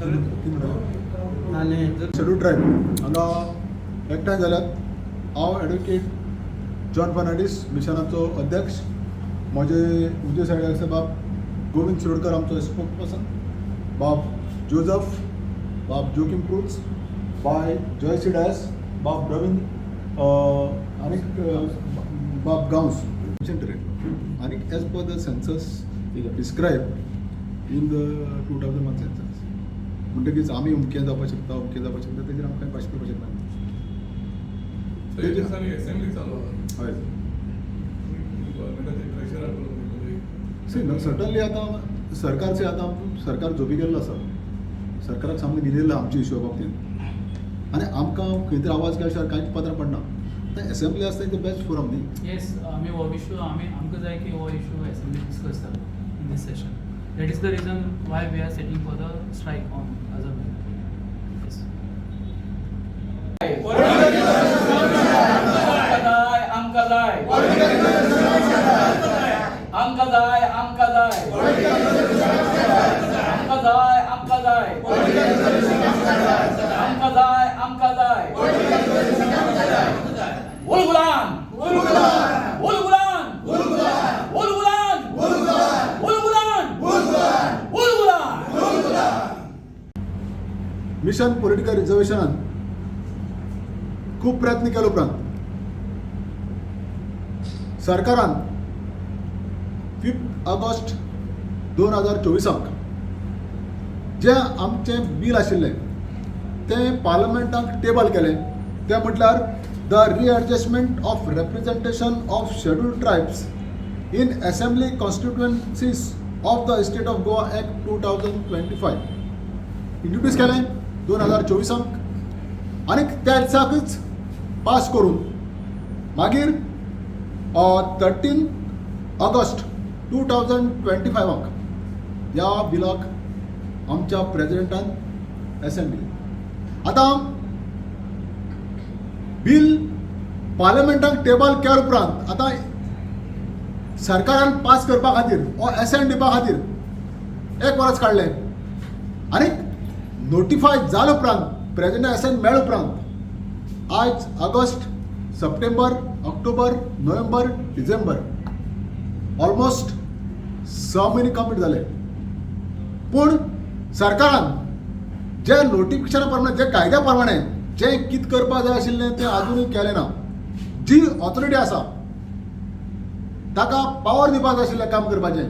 आनी schedule tribe हांगा एकठांय जाल्यात. हांव एडवोकेट जॉन फर्नांडीस, मिशनाचो अध्यक्ष. म्हजे उजवे सायडीक आसा बाब गोविंद शिरोडकर, आमचो स्पोक्स पर्सन, बाब जोजफ, बाब जोकीम क्रूज, बाय जॉयसी डायस, बाब रवींद्र आनीक बाब गांवस. आनी as per the census describe in the 2001 census, म्हणटकीच आमी अमकें जावपाक शकता, अमकें जावपाक शकता, तेजेर आमकां भाशण करपाक शकना. त्या दिसांनी असेंब्ली चालू आसा. हय. गव्हर्मेंटाचेर प्रेशर हाडलो म्हणजे. सी, सर्टनली आतां सरकारचे, आतां सरकार झोपी गेल्लो आसा. सरकाराक सामकें न्हिदिल्लो आमच्या इशू बाबतींत आनी आमकां खंय तरी आवाज केल्या कांयच पत्र पडना. आतां एसेंब्ली आसता the best forum न्ही? येस, आमी हो इशू, आमी आमकां जाय की हो इशू एसेंब्ली डिस्कस जाता in this session. That is the reason why we are sitting for the strike on Azad Maidan, yes. आमकां जाय, आमकां जाय, आमकां जाय, आमकां जाय, आमकां जाय, आमकां जाय, आमकां जाय, आमकां जाय. उलगुलान, उलगुलान, उलगुलान, उलगुलान, उलगुलान. मिशन पॉलिटिकल रिजर्वेशनान खूब प्रयत्न केले उपरांत सरकारान 5 ऑगस्ट 2024 जें आमचें बील आशिल्लें तें पार्लमेंटाक टेबल केलें. तें म्हटल्यार the Readjustment of Representation of Scheduled Tribes in Assembly Constituencies of the State of Goa Act 2025 introduce केलें 2024 आनी त्या दिसाकच पास करून मागीर 13 ऑगस्ट 2025 ह्या बिलाक आमच्या प्रेजिडेंटान एसेंट दिली. आतां बील पार्लमेंटाक टेबल केल्या उपरांत आतां सरकारान पास करपा खातीर वो एसेंट दिवपा खातीर एक वर्स काडलें आनी नोटिफाय जाले उपरांत, प्रेजिडेंट एसेंट मेळ्ळे उपरांत आयज ऑगस्ट, सप्टेंबर, ऑक्टोबर, नोव्हेंबर, डिसेंबर, ऑलमोस्ट 6 म्हयने कंप्लीट जाले, पूण सरकारान जे नोटिफिकेशना प्रमाणे, जे कायद्या प्रमाणे जें कितें करपाक जाय आशिल्लें तें आजुनूय केलें ना. जी ऑथॉरिटी आसा ताका पावर दिवपाक जाय आशिल्लें काम करपाचें,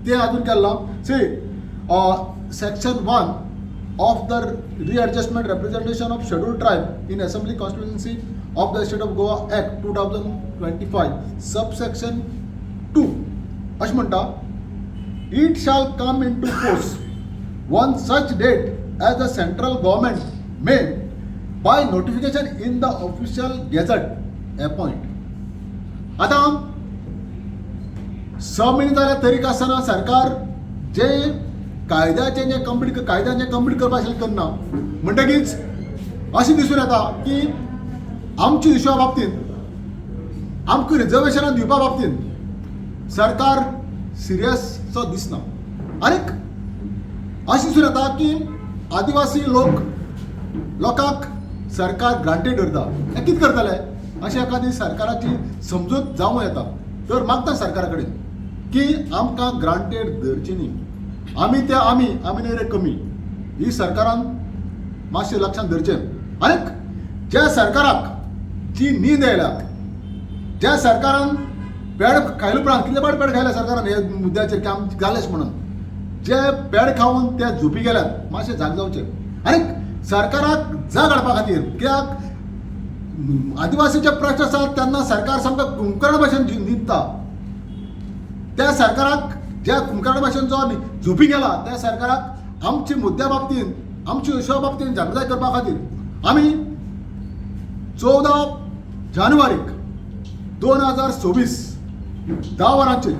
तें आजून केलें ना. See, section 1 of the Readjustment Representation of Scheduled Tribe in Assembly Constituency of the State of Goa Act 2025, subsection 2 अशें म्हणटा, it shall come into force on such date as the central government may by notification in the official gazette appoint. आतां 6 म्हयने जाल्यार तरी आसतना सरकार जे कायद्याचें जें कंप्लीट, कायद्याचें कंप्लीट करपा आशिल्लें करना. म्हणटकीच अशें दिसून येता की आमच्या इशुआ बाबतींत, आमकां रिजर्वेशनां दिवपा बाबतींत सरकार सिरियसचो दिसना. आनीक अशें दिसून येता की आदिवासी लोक, लोकांक सरकार ग्रांटेड धरता. हें कितें करतले अशें एखादी सरकाराची समजूत जावं येता. तर मागता सरकारा कडेन की आमकां ग्रांटेड धरची न्ही. आमी ते आमी आमी न्ही रे कमी, ही सरकारान मातशें लक्षांत धरचें. आनीक ज्या सरकाराक जी न्हीद आयल्या, ज्या सरकारान पेड खायले उपरांत, कितले पाट पेड खायल्या सरकारान हे मुद्द्याचेर की आम जालेच म्हणून, जे पेड खावन ते झोपी गेल्यात, मातशे जाग जावचे आनी सरकाराक जाग हाडपा खातीर. कित्याक आदिवासीचे प्रश्न आसात तेन्ना सरकार सामको कुंकर्ण भाशेन न्हिदता. त्या सरकाराक, ज्या कुंकर्ण भाशेन जो झोपी गेला, त्या सरकाराक आमची मुद्द्या बाबतींत, आमची इशुआ बाबतींत जागृताय करपा खातीर आमी 14 जानेवारीक 2026 10 वरांचेर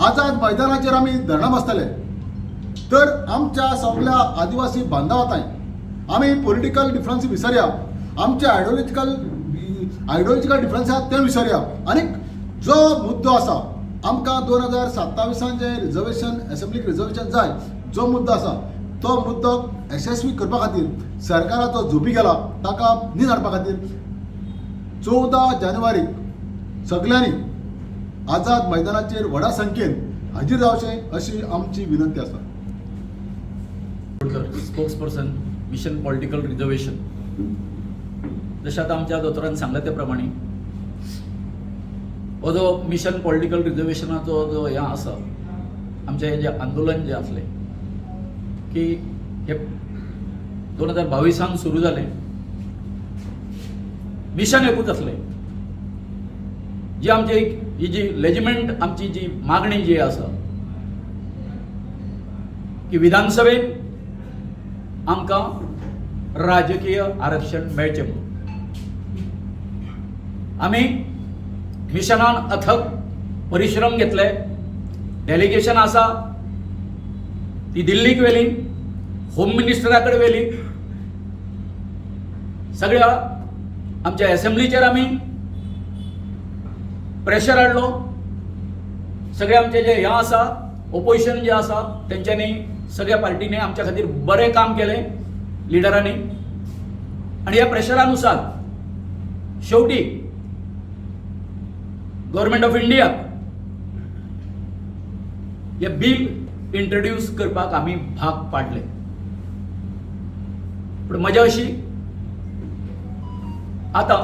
आझाद मैदानाचेर आमी धरणां बसतले. तर आमच्या सगल्या आदिवासी बांधवाताय, आमी पॉलिटिकल डिफरन्स विसरया, आमचे आयडियोलॉजिकल डिफरन्स आसात ते विसरया आनी जो मुद्दो आसा, आमकां 2027 जे रिजर्वेशन, एसेंब्लीक रिजर्वेशन जाय, जो मुद्दो आसा तो मुद्दो यशस्वी करपा खातीर सरकाराचो झोपी गेला ताका न्हीद हाडपा खातीर 14 जानेवारीक सगल्यांनी आझाद मैदानाचेर व्हडा संख्येन हाजीर रावचें अशी आमची विनंती आसा. Spokesperson, mission political reservation. जशें आतां आमच्या दोतोरान सांगलें ते प्रमाणे हो जो मिशन पॉलिटिकल रिजर्वेशनाचो जो हें आसा, आमचें हें जें आंदोलन जें आसलें की हे 2022 सुरू जालें. मिशन एकूच आसलें, जी आमची एक ही जी लेजिमेंट आमची जी मागणी जी आसा की विधानसभेत आमकां राजकीय आरक्षण मेळचें म्हणून. आमी मिशनान अथक परिश्रम घेतले. डेलिगेशन आसा ती दिल्लीक व्हेली, होम मिनिस्टरा कडेन व्हेली. सगळ्या आमच्या एसेंब्लीचेर आमी प्रेशर हाडलो. सगळे आमचे जे हें आसा, ओपोजिशन जे आसा, तेंच्यांनी सगळ्या पार्टींनी आमच्या खातीर बरें काम केलें लिडरांनी. आनी ह्या प्रेशरानुसार शेवटी गव्हर्मेंट ऑफ इंडिया हे बील इंट्रोड्यूस करपाक आमी भाग पाडले. पूण मजा अशी, आतां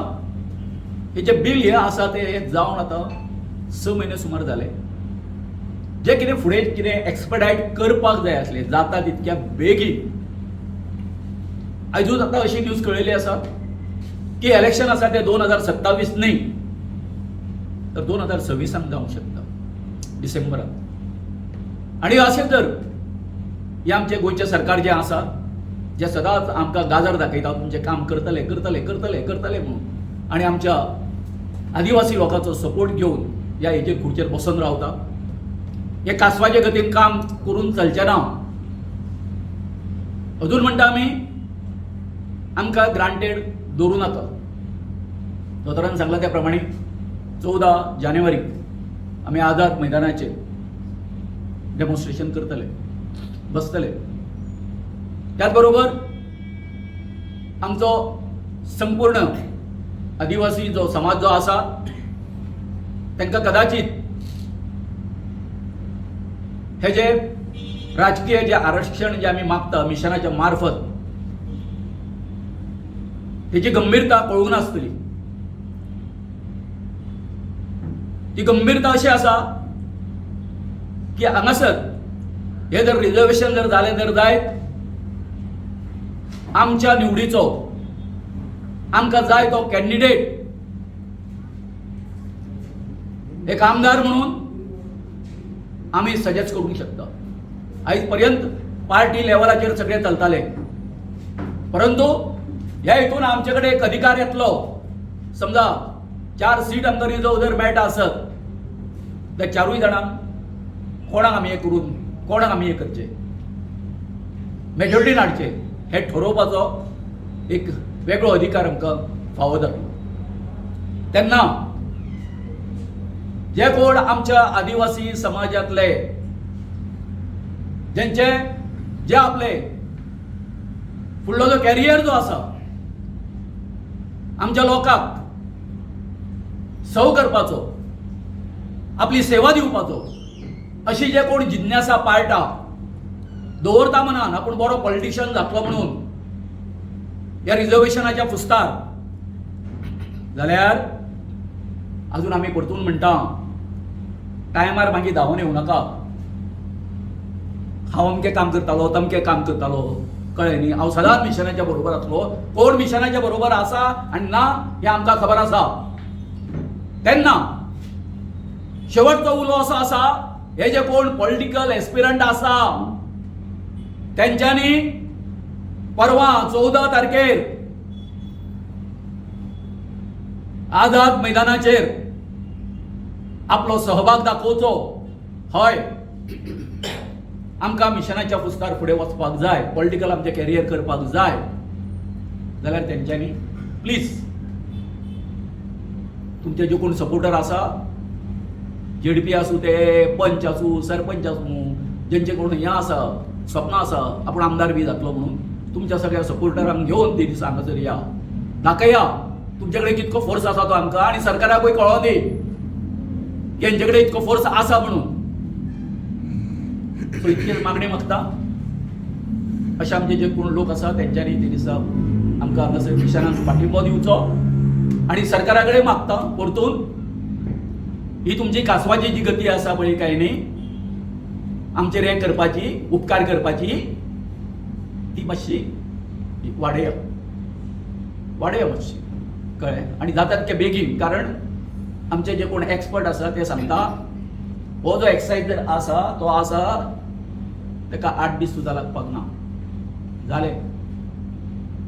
हे जे बील हे आसा ते हे जावन आतां 6 म्हयने सुमार जाले. जे कितें फुडें कितें एक्सपेडायट करपाक जाय आसलें जाता तितक्या बेगीन. आयजूच आतां अशी न्यूज कळिल्ली आसा की इलेक्शन आसा ते 2027 न्ही तर 2026 जावंक शकता डिसेंबरात. आनी अशें जर हें आमचें गोंयचें सरकार जें आसा, जें सदांच आमकां गाजर दाखयता, तुमचें काम करतले, करतले, करतले, करतले म्हणून, आनी आमच्या आदिवासी लोकांचो सपोर्ट घेवन ह्या हेजेर खुर्चेर बसून रावता, हे कासवाचे गतीन काम करून चलचें ना. अजून म्हणटा आमी, आमकां ग्रांटेड दवरूं नाका. दोतोरान सांगलां त्या प्रमाणे 14 जानेवारीक आमी आझाद मैदानाचेर डेमॉन्स्ट्रेशन करतले, बसतले. त्याच बरोबर आमचो संपूर्ण आदिवासी जो समाज जो आसा, तांकां कदाचित हे जे राजकीय जे आरक्षण जे आमी मागता मिशनाच्या मार्फत, तेची गंभीरता कळूंक नासतली. ती गंभीरता अशी आसा की हांगासर हे जर रिजर्वेशन जर जालें जर जायत, आमच्या निवडीचो आमकां जाय तो कॅन्डिडेट एक आमदार म्हणून आमी सजेस्ट करूंक शकता. आयज पर्यंत पार्टी लेवलाचेर सगळें चलतालें, परंतु ह्या हितून आमचे कडेन एक अधिकार येतलो. समजा चार सीट आमकां रिजर्व जर मेळटा आसत त्या चारूय जाणांक कोणाक आमी हें करून कोणाक आमी हें करचें, मेजॉरिटीन हाडचें, हें ठरोवपाचो एक वेगळो अधिकार आमकां फावो जातलो. तेन्ना जे कोण आमच्या आदिवासी समाजातले, जेंचे जे आपले फुडलो जो कॅरियर जो आसा आमच्या लोकांक सव करपाचो, आपली सेवा दिवपाचो, अशी जे कोण जिज्ञासा पाळटा, दवरता मनान आपूण बरो पॉलिटिशियन जातलो म्हणून ह्या रिजर्वेशनाच्या फुस्तार, जाल्यार अजून आमी परतून म्हणटा, टायमार मागीर धांवून येवं नाका, हांव अमकें काम करतालो, तमकें काम करतालो. कळ्ळें न्ही? हांव सदांच मिशनाच्या बरोबर आसलो. कोण मिशनाच्या बरोबर आसा आनी ना हें आमकां खबर आसा. तेन्ना शेवटचो उलो असो आसा, हे जे कोण पॉलिटिकल एस्पिरंट आसा तेंच्यांनी परवा 14 तारखेर आझाद मैदानाचेर आपलो सहभाग दाखोवचो. हय, आमकां मिशनाच्या फुस्तार फुडें वचपाक जाय, पॉलिटिकल आमचें कॅरियर करपाक जाय जाल्यार तेंच्यांनी प्लीज तुमचे जे कोण सपोर्टर आसा, जेडपी आसूं, ते पंच आसूं, सरपंच आसूं, जेंचे कोण हें आसा. स्वप्न आसा आपूण आमदार बी जातलो म्हणून, तुमच्या सगळ्या सपोर्टरांक घेवन ते दिसा हांगासर या, दाखया तुमचे कडेन कितको फोर्स आसा तो आमकां, आनी सरकाराकूय कळों दी की हेंचे कडेन इतको फोर्स आसा म्हणून. सो इतकेच मागणी मागता. अशे आमचे जे कोण लोक आसा तेंच्यांनी ते दिसा आमकां हांगासर मिशनाक पाठिंबो दिवचो आनी सरकारा कडेन मागता परतून, ही तुमची कासवाची जी गती आसा पळय काय न्ही आमचेर हें करपाची, उपकार करपाची, ती मातशी वाडया वाडया मातशी, कळ्ळें? आनी जाता तितके बेगीन, कारण आमचे जे कोण एक्सपर्ट आसा ते सांगता हो जो एक्सरसायज जर आसा तो आसा ताका 8 दीस सुद्दां लागपाक ना. जालें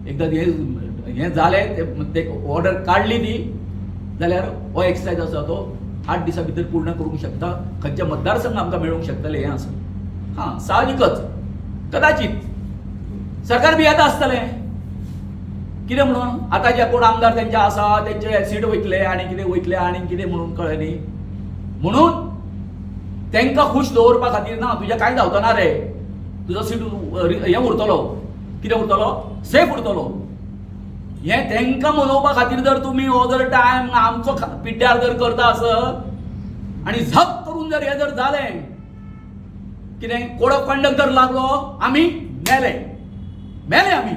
एकदां हें जालें, ते ऑर्डर काडली ती जाल्यार हो एक्सरसायज आसा तो 8 दिसां भितर पूर्ण करूंक शकता. खंयचे मतदारसंघ आमकां मेळूंक शकतले हें आसा. हां, साहजिकच कदाचित सरकार भियेता आसतलें कितें म्हणून आतां जे कोण आमदार तेंचे आसा तेंचे सीट वयतले आनी कितें वयतले आनी कितें म्हणून, कळ्ळें न्ही? म्हणून तांकां खूश दवरपा खातीर ना तुजें कांय जावचो ना रे, तुजो सीट हें उरतलो, कितें उरतलो, सेफ उरतलो, हें तांकां मनोवपा खातीर जर तुमी हो जर टायम आमचो पिड्ड्यार जर करता आसत आनी झप करून जर हें जर जालें कितें कोड ऑफ कंडक्ट जर लागलो, आमी मेले मेले आमी,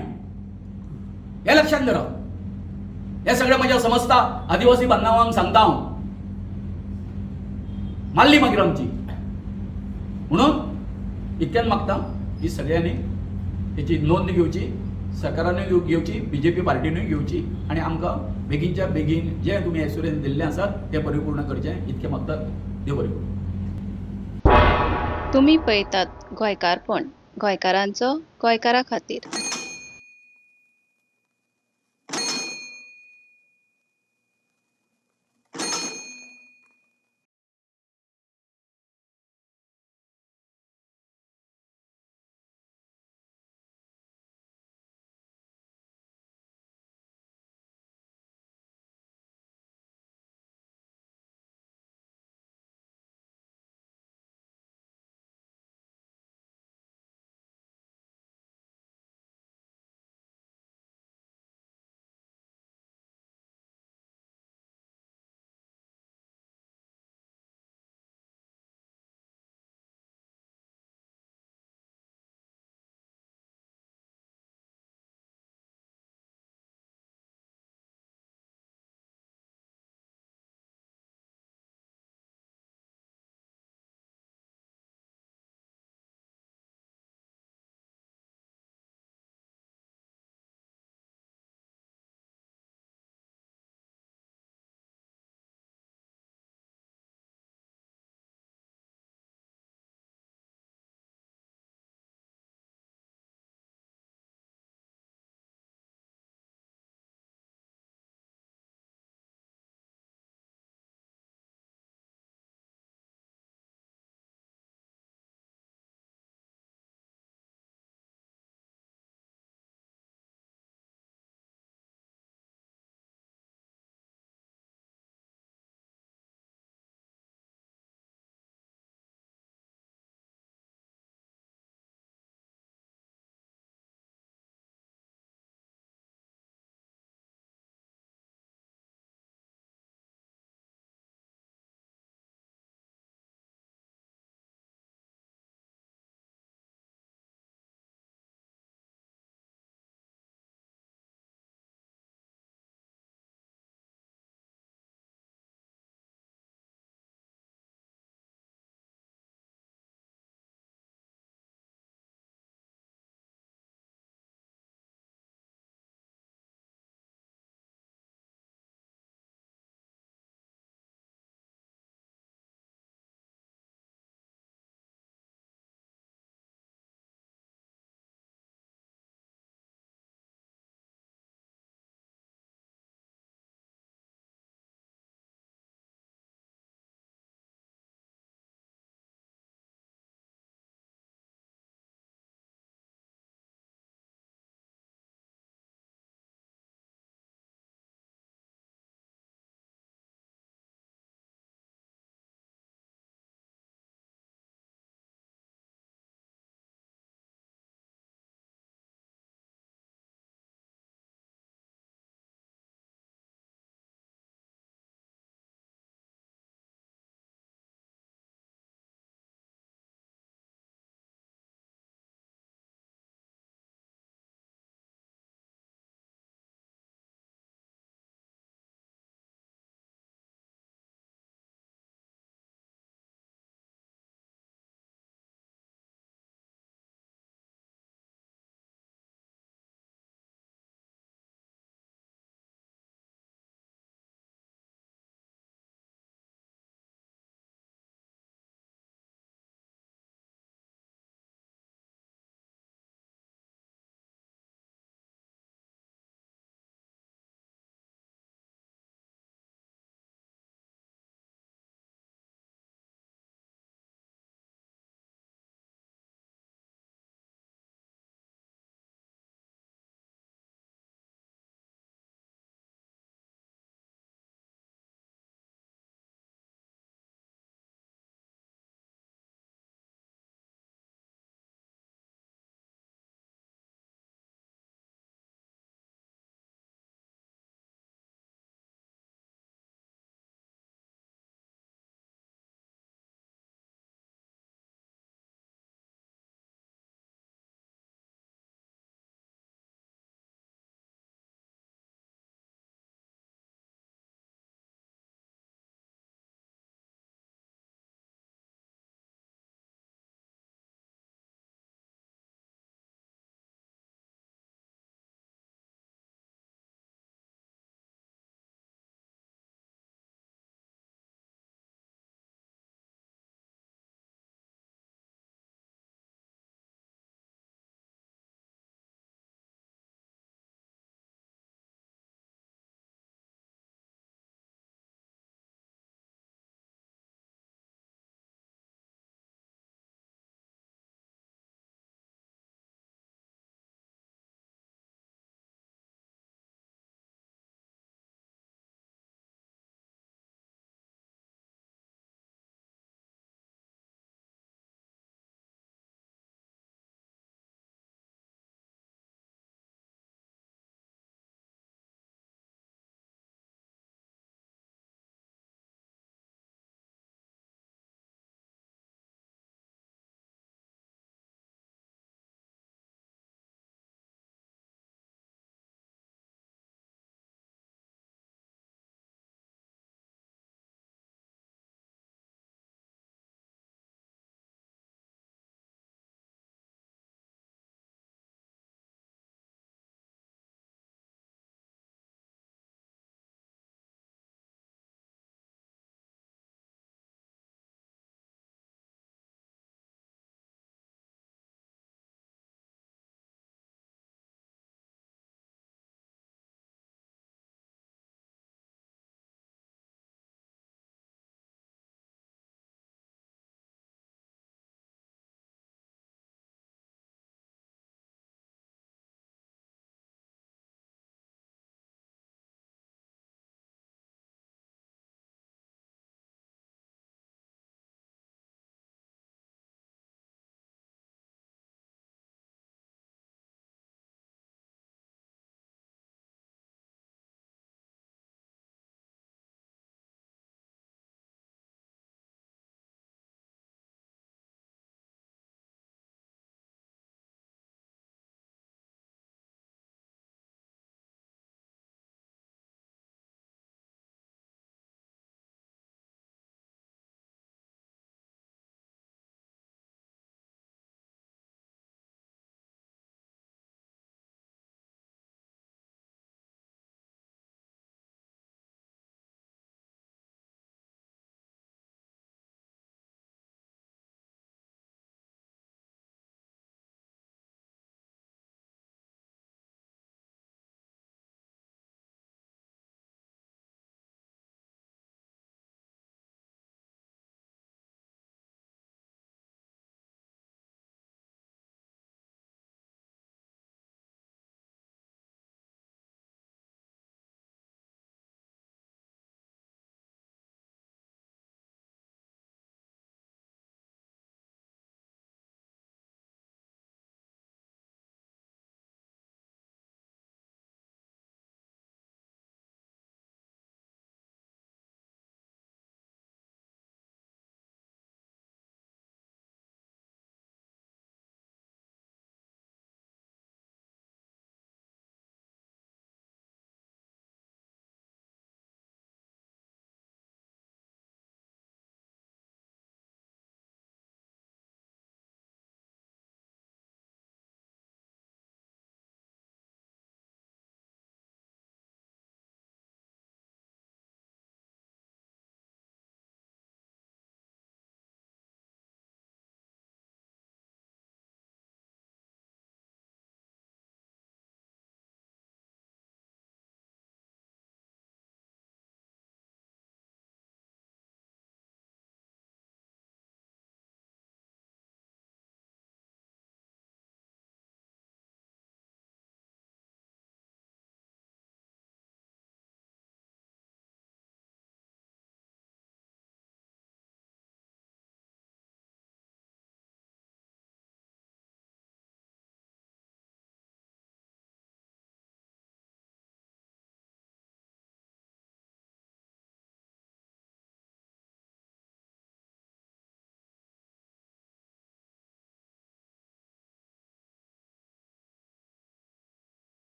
हें लक्षात धरा. हें सगळें म्हज्या समजता आदिवासी बांधवांक सांगता हांव, मारली मागीर आमची. म्हणून इतक्यान मागता की सगळ्यांनी हेची नोंद घेवची, सरकारानूय घेवची, बीजेपी पार्टीनूय घेवची आनी आमकां बेगीनच्या बेगीन जे तुमी एश्युरन्स दिल्लें आसा तें परिपूर्ण करचें, इतकें मागता. देव बरें करूं. तुमी पळयतात गोंयकारपण, गोंयकारांचो गोंयकारा खातीर.